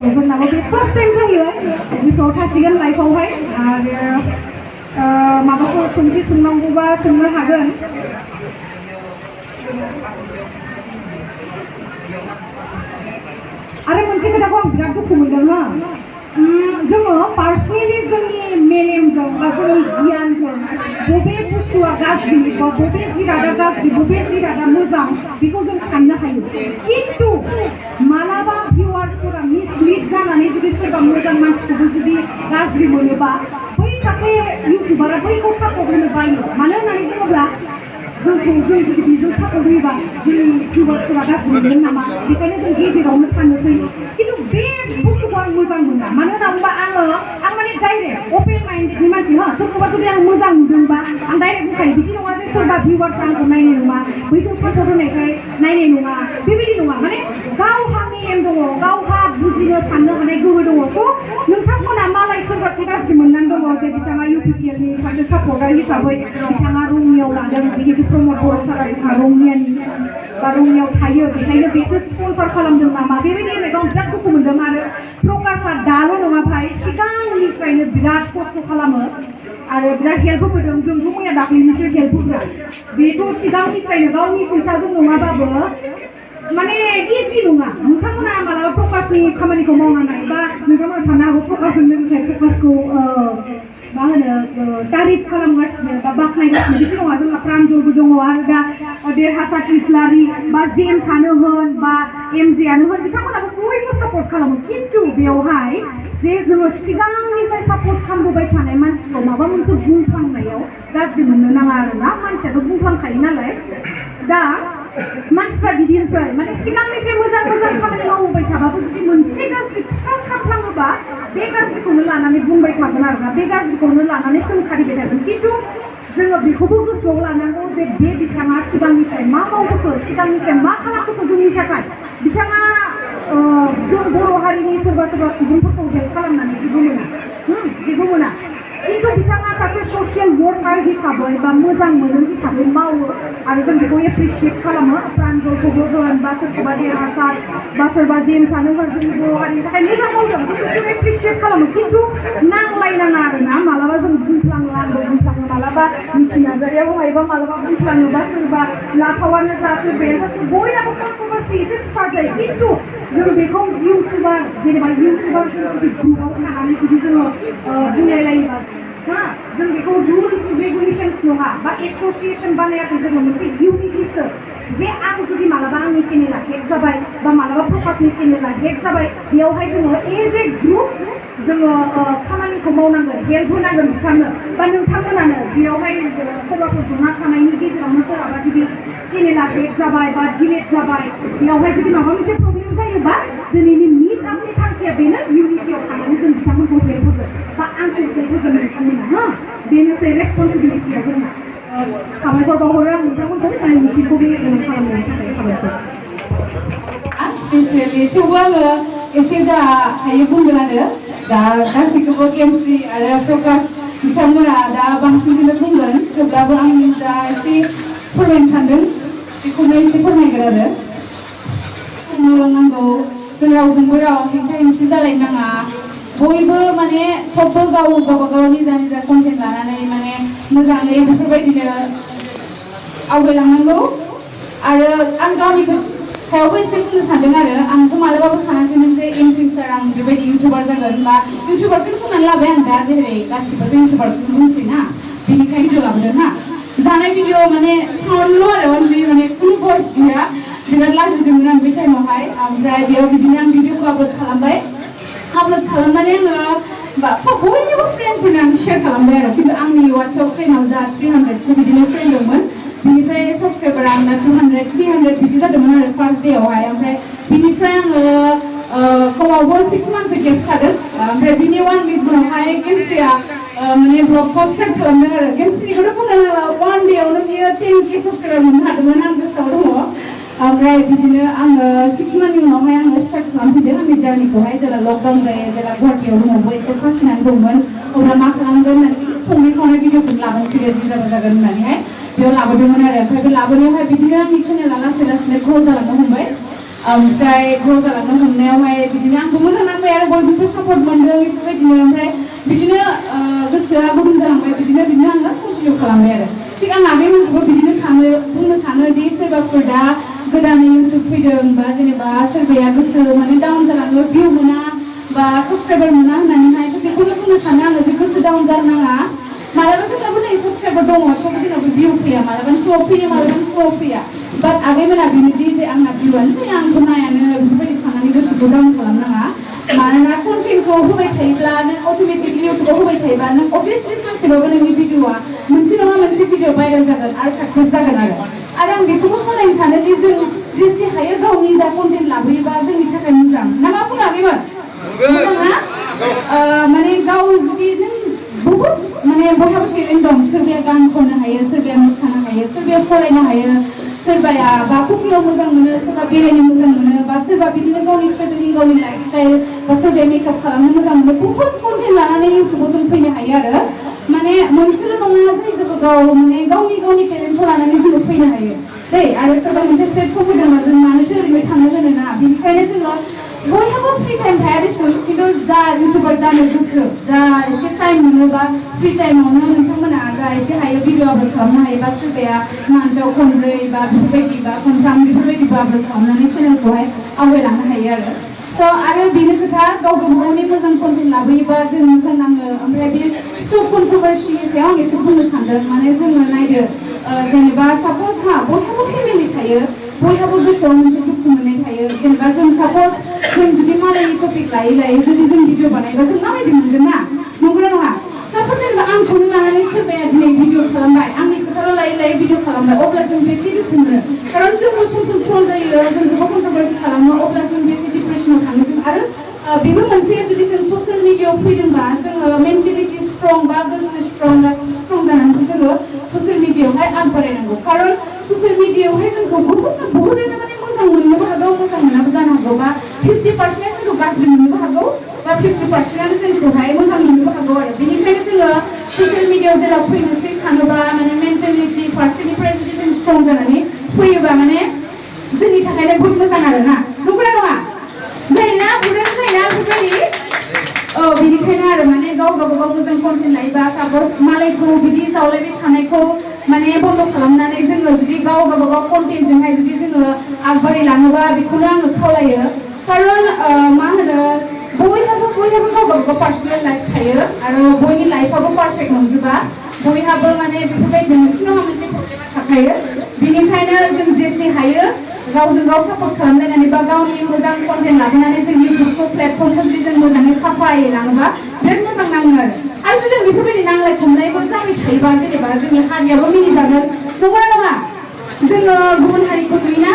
जोंनाबो बे first time जायो एपिसोड थासिगोन लाइफआवहाय आरो माबाफोर सोंथि सोंनांगौबा सोंनो हागोन। आरो मोनसे खोथाखौ आं बिराद दुखु मोनदों जोङो पार्सनेलि जोंनि मेलेमजों बा जोंनि गियानजों बबे बुस्थुआ गाज्रि बा बबे जिरादा गाज्रि बबे जिरादा मोजां बेखौ जों साननो हायो, खिन्थु मालाबा भिउआर्सफोरा मिसलिड जानानै जुदि सोरबा मोजां मानसिखौबो जुदि गाज्रि मोनोबा बै सासे इउटुबारा बैखौ सापर्ट होनो बायो। मानो होननानै बुङोब्ला जों जुदि बेजों सापर्ट होयोबा जोंनि भिउआर्सफोरा गाज्रि मोनगोन नामा, बेखायनो जों गेजेरावनो थानोसै। खिन्थु बे बुस्थुखौ आं मोजां मोना। मानो होनना बुङोबा आं माने डाइरेक्ट अपेन माइन्डेडनि मानसि सोरखौबा जुदि आं मोजां नुदोंबा आं डाइरेक्ट बुंखायो बिदि नङा जे सोरबा भिउआर्स आंखौ नायनाय नङा, बैजों सापर्ट होनायखाय नायनाय नङा, बेबायदि नङा। माने गावहा मेलेम दङ, गावहा बुजिनो साननो हानाय गोहो दङ। स' नोंथांमोना मालाय सोरबाखौ गाज्रि मोननानै दङ जे बिथाङा इउटुब चेनेलनि सासे सापर्टार हिसाबै बिथाङा रङियाव लादों, बिदि प्रमद बर'फोरा जोंहा रङियानि बा रङियाव थायो बेखायनो बेसो स्पन्सर खालामदों नामा, बेबायदि होननायखौ आं बिराद दुखु मोनदों। आरो प्रकाशआ दाल' नङा भाई, सिगांनिफ्रायनो बिराद खस्थ' खालामो आरो बिराद हेल्प होबोदों। जोंथ' मैया दाख्लैनिसो हेल्प होग्रा, बेथ' सिगांनिफ्रायनो गावनि फैसाजों नङाबाबो माने इजि नङा। नोंथांमोना मालाबा प्रकाशनि खामानिखौ मावनानै बा नोंथांमोना साननो हागौ प्रकाशजों लोगोसे प्रकाशखौ मा होनो तारिफ खालामगासिनो बा बाख्नायगासिनो, बिदि नङा। जोंहा प्रान्जलबो दङ आरो दा देरहासार इस्लारि बा जेम्सआनो होन बा एमजेआनो होन, बिथांमोनाबो बयबो सापर्ट खालामो। खिन्थु बेवहाय जे जोङो सिगांनिफ्राय सापर्ट खालामबोबाय थानाय मानसिखौ माबा मोनसे बुंफ्लांनायाव गाज्रि मोननो नाङा आरोना। मानसियाथ' बुंफ्लांखायो नालाय। दा मानसिफ्रा बिदिनोसै, माने सिगांनिफ्राय मोजां खामानि मावबोबाय थाबाबो जुदि मोनसे गाज्रि फिसा खाफ्लाङोबा बे गाज्रिखौनो लानानै बुंबाय थागोन आरोना, बे गाज्रिखौनो लानानै सोंखारिबाय थागोन। खिन्थु जोङो बेखौबो गोसोआव लानांगौ जे बे बिथाङा सिगांनिफ्राय मा मावबोखो, सिगांनिफ्राय मा खालामबोखो जोंनि थाखाय। बिथाङा जों बर' हारिनि सोरबा सुबुंफोरखौ हेल्प खालामनानै जेबो मोना। खिन्थु बिथाङा सासे ससियेल वर्कार हिसाबै बा मोजां मोनो हिसाबै मावो आरो जों बेखौ एप्रिसियेट खालामो। प्रान्जलखौबो होन बा सोरखौबा देरहासार बा सोरबा जेम्सआनो होन, जोंनि बर' हारिनि थाखाय मोजां मावदों, जों बेखौ एप्रिसियेट खालामो। खिन्थु नांलायनाङा आरोना। मालाबा जों बुंफ्लाङो, आंबो बुंफ्लाङो, मालाबा मिथि नार्जारियाबो हायोबा मालाबा बुंफ्लाङो, बा सोरबा लाथावानो जा सोरबायानो जा बयनाबो कन्ट्रभार्सि एसे स्टार्ट जायो। खिन्थु जों बेखौ इउटुबार जेनेबा इउटुबारजों जुदि ग्रुपआव थानानै जुदि जोङो बुंलायलायोबा जों बेखौ रुल्स रेगुलेशन्स नङा बा एस'सिएसन बानायाखै, जोङो मोनसे इउनिटिसो। जे आं जुदि मालाबा आंनि चेनेला हेक जाबाय बा मालाबा प्रकाशनि चेनेला हेक जाबाय, बेयावहाय जोङो एज ए ग्रुप जोङो खामानिखौ मावनांगोन, हेल्प होनांगोन बिथांनो बा नोंथांमोनानो। बेयावहाय सोरबाफोर जना थानायनि गेजेरावनो सोरहाबा जुदि चेनेला हेक जाबाय बा डिलेट जाबाय, बेयावहाय जुदि माबा मोनसे प्रब्लेम जायोबा दिनैनि मिट आपनि थांखिया बेनो, इउनिटियाव थानानै जों बिथांमोनखौ हेल्प होगोन बा आंखौ हेल्प होगोन नोंथांमोना। बेनोसै रेसपन्सिबिलिटिया जोंना। साबायखर बावहरो आं नोंथांमोनखौ आंनि मिटिंखौ बे खालामनायनि थाखाय साबायखर। स्पेसियेलि थेवबो आङो एसे जा हायो बुंगोन आरो दा गासैखौबो गेमस्रि आरो प्रकाश बिथांमोना दा बांसिनखौनो बुंगोन, थेवब्लाबो आं दा एसे फोरमायनो सानदों, बेखौनो एसे फोरमायगोन आरो मावलांनांगौ। जों रावजोंबो राव हेंथा हेंथि जालायनो नाङा। बयबो माने सबबो गावबागाव निजा कन्टेन्ट लानानै माने मोजाङै बेफोरबायदिनो आवगायलांनांगौ। आरो आं गावनि सायावबो एसे बुंनो सानदों आरो आंथ' मालाबाबो सानाखैमोन जे इनफ्लुएन्सार आं बेबायदि इउटुबार जागोन बा इउटुबारखौनो बुंनानै लाबाय आं दा, जेरै गासिबो जों इउटुबारखौनो बुंसै ना, बेनिखायनो लाबोदों ना। जानाय भिडिअ माने साउन्डल' आरो अनलि, माने खुनु भइस गैया। बिराद लाजिदोंमोन आं बे टाइमावहाय। ओमफ्राय बेयाव बिदिनो आं भिडिअखौ आपल'ड खालामबाय। आपल'ड खालामनानै आङो बयनिबो फ्रेन्डफोरनो आं शेयार खालामबाय आरो। खिन्थु आंनि वाट्सएप फ्रेन्डआव जा 300सो बिदिनो फ्रेन्ड दंमोन, बिनिफ्राय साबसक्राइबारा आंना 200, 300 बिदि जादोंमोन आरो फार्स्ट डेआवहाय। ओमफ्राय बिनिफ्राय आङो खमावबो 6 मान्थसो गेप थादों। ओमफ्राय बिनि 1 विक उनावहाय गेमस्रिया माने ब्लगखौ स्टार्ट खालामदों आरो। गेमस्रिखौथ' बुंनो नाङा, 1 डेआवनो बियो 10K साबसक्राइबार मोननो हादोंमोन, आं गोसोआव दङ। ओमफ्राय बिदिनो आङो 6 मान्थनि उनावहाय आङो स्टार्ट खालामफिनदों आंनि जार्निखौहाय। जेला लकडाउन जायो, जेला गुवाहाटियाव दङबो एसे फासिनानै दंमोन, अब्ला मा खालामगोन होननानै संनाय खावनाय भिडिअखौनो लाबोनोसै जि जाबा जागोन होननानैहाय बेयाव लाबोदोंमोन आरो। ओमफ्राय बे लाबोनायावहाय बिदिनो आंनि चेनेला लासै लासैनो ग्र' जालांनो हमबाय। ओमफ्राय ग्र' जालांनो हमनायावहाय बिदिनो आंबो मोजां नांबाय गोबांथार सापर्ट मोनदों बेफोरबायदिनो ओमफ्राय बिदिनो गोसोआ गुदुं जालांबाय बिदिनो आङो कन्टिनिउ खालामबाय आरो थिग आं आगैमोनखौबो बिदिनो बुंनो सानो दि सोरबाफोर दा गोदानै इउटुब फैदों बा जेनेबा सोरबाया गोसो माने डाउन जालाङो भिउ मोना बा साबस्क्राइबार मोना होननानैहाय बेखौनो बुंनो सानो आङो जे गोसो डाउन जानो नाङा मालाबा जोंनाबो नै साबस्क्राइबार दङ थेवबो जोंनाबो भिउ फैया मालाबा स्ल' फैयो मालाबा स्ल' फैया बाट आगैमोना बेनोदि जे आंना भिउआनो जाया आंखौ नायानो बेफोरबायदि साननानै गोसोखौ डाउन खालामनाङा मानोना कन्टेन्टखौ होबाय थायोब्ला नों अट'मेटिकलि इउटुबाव होबाय थायोबा नों अभियासलि सानसेबाबो नोंनि भिडिअआ मोनसे नङा मोनसे भिडिअ भाइरेल जागोन आरो साक्सेस जागोन आरो आं बेखौबो खावलायनो सानो दि जों जेसे हायो गावनि जा कन्टेन्ट लाबोयोबा जोंनि थाखाय मोजां ना मा बुङो आगैमोन मोजां ना माने गाव जुदि नों बहुत माने बयहाबो टेलेन्ट दं सोरबाया गान खननो हायो सोरबाया मोसानो हायो सोरबाया फरायनो हायो सोरबाया बा कुकिंआव मोजां मोनो सोरबा बेरायनो मोजां मोनो बा सोरबा बिदिनो गावनि ट्रेभेलिं गावनि लाइफ स्टाइल बा सोरबाया मेकआप खालामनो मोजां मोनो बहुत कन्टेन्ट लानानै इउटुबाव जों फैनो हायो आरो माने मोनसेल' नङा जों गाव माने गावनि टेलेन्टखौ लानानै जोङो फैनो हायो दै आरो सोरबा मोनसे प्लेटफर्म होदोंबा जों मानोथो ओरैनो थांनो होनो ना बेनिखायनो जोङो बयहाबो फ्रि टाइम थाया दिसुन खिन्थु जा इउटुबार जानो गोसो जा एसे टाइम मोनोबा फ्रि टाइमावनो नोंथांमोना जा एसे हायो भिडिअ आपल'ड खालामनो हायो बा सोरबाया मान्थआव खनब्रै बा बेफोरबायदि बा खनथाम बेफोरबायदिबो आपल'ड खालामनानै चेनेलखौहाय आवगायलांनो हायो आरो आरो बेनो खोथा गाव गावनि मोजां कन्टेन्ट लाबोयोबा जों मोजां नाङो ओमफ्राय बे स्टप कन्ट्रभार्सिनि सायाव आं एसे बुंनो सानदों माने जोङो नायदो जेनेबा साप'ज बयहाबो फेमिलि थायो बयहाबो गोसोआव मोनसे दुखु मोननाय थायो जेनेबा जों साप'ज जों जुदि मालायनि टपिक लायै जुदि जों भिडिअ बानायबा जों माबायदि मोनगोन ना नंगौना नङा साप'ज जेनेबा आंखौनो लानानै सोरबाया दिनै भिडिअ खालामबाय आंनि खोथाल' लायै भिडिअ खालामबाय अब्ला जों बेसे दुखु मोनो खारन जोंबो सम ट्रल जायो जों गोबां कन्ट्रभार्सि खालामो अब्ला जों बेसे डिप्रेसनाव थाङो जों आरो बेबो मोनसे जुदि जों ससियेल मिडियाआव फैदोंबा जोङो मेन्टेलिटि स्ट्रं बा गोसो स्ट्रं जानानैसो जोङो ससियेल मिडियाआवहाय आग बारायनांगौ खारन ससियेल मिडियाआवहाय जोंखौ बहुतआनो माने मोजां मोननोबो हागौ मोजां मोनाबो जानो हागौ बा 50% जोंखौ गाज्रि मोननोबो हागौ बा 50% जोंखौहाय मोजां मोननोबो हागौ आरो बेनिखायनो जोङो ससियेल मिडियाआव जेराव फैनोसै सानोबा माने मेन्टेलिटि फारसेनिफ्राय जुदि जों स्ट्रं जानानै फैयोबा माने जोंनि थाखायनो बहुत मोजां आरोना नंगौना नङा जायोना बेफोरबायदि बेनिखायनो आरो माने गावबागाव मोजां कन्टेन्ट लायोबा साप'ज मालायखौ बिदि जावलायबाय थानायखौ माने बन्द' खालामनानै जोङो जुदि गावबागाव कन्टेन्टजोंहाय जुदि जोङो आगबारिलाङोबा बेखौनो आङो खावलायो खारन मा होनो बयहाबो गावबागाव पार्सनेल लाइफ थायो आरो बयनि लाइफआबो पारफेक्ट नंजोबा बयहाबो माने बेफोरबायदि मोनसे नङा मोनसे प्रब्लेमा थाखायो बेनिखायनो जों जेसे हायो गावजों गाव सापर्ट खालामलायनानै बा गावनि मोजां कन्टेन्ट लाबोनानै जों इउटुबखौ प्लेटफर्मखौ जुदि जों मोजाङै साफायै लाङोबा बिराद मोजां नाङो आरो जुदि बेफोरबायदि नांलाय खमलायबो जाबाय थायोबा जेनेबा जोंनि हारियाबो मिनिजागोन नंगौना नङा जोङो गुबुन हारिखौ नुयोना